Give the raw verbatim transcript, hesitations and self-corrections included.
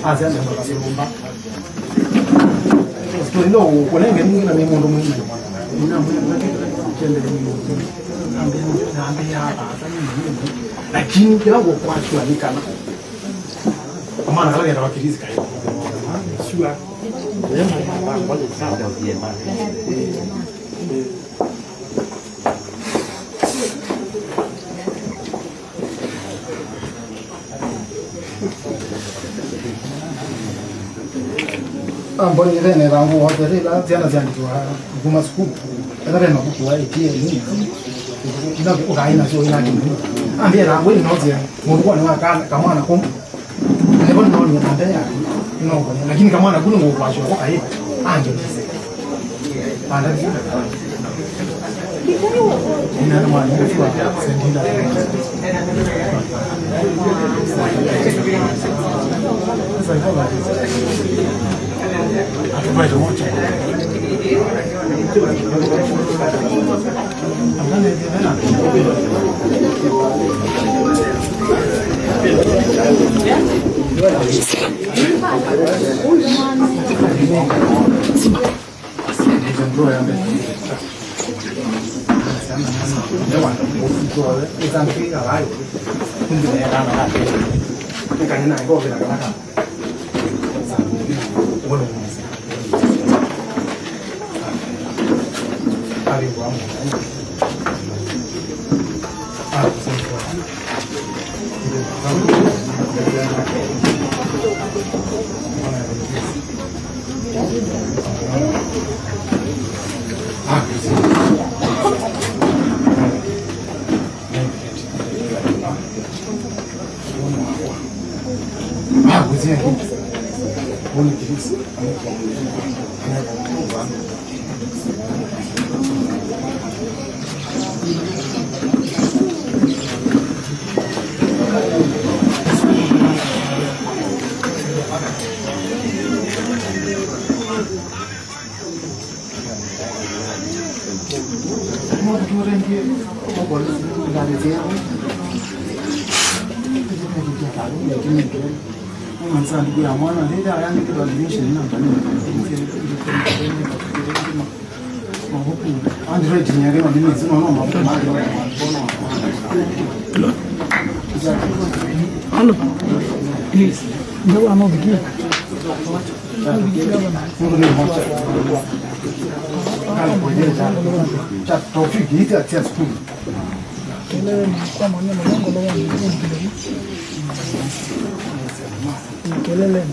Asya ndio kasumba. Story no kunenge ningi na ni mundu mwina. Ina mwina kende ni mundu. Ambe ambe ya ba. Lakini kila kwa kwa ni kana. Mwana kala kenda wakirizi kai. Sure. Amboni vene vangu wothe ila syana syandĩkiwa kuma sukulu. Ela ve mavuku wa A T L. Ila ukaina sio ina kindu. Ambie vangu ino zie. Mundu kwa ni wa kana kamwana kumu. Nĩvo nĩnaonie namba yaku, nĩnaũkũnĩa, lakini kamwana ku nĩngũkwasya ũko kaĩ, angĩlĩse. Anda. Ina nĩ mwana ũsu wa Sendila. Atũvaĩte moja. Hello. Please. Ndio wanaofikia. Kelele.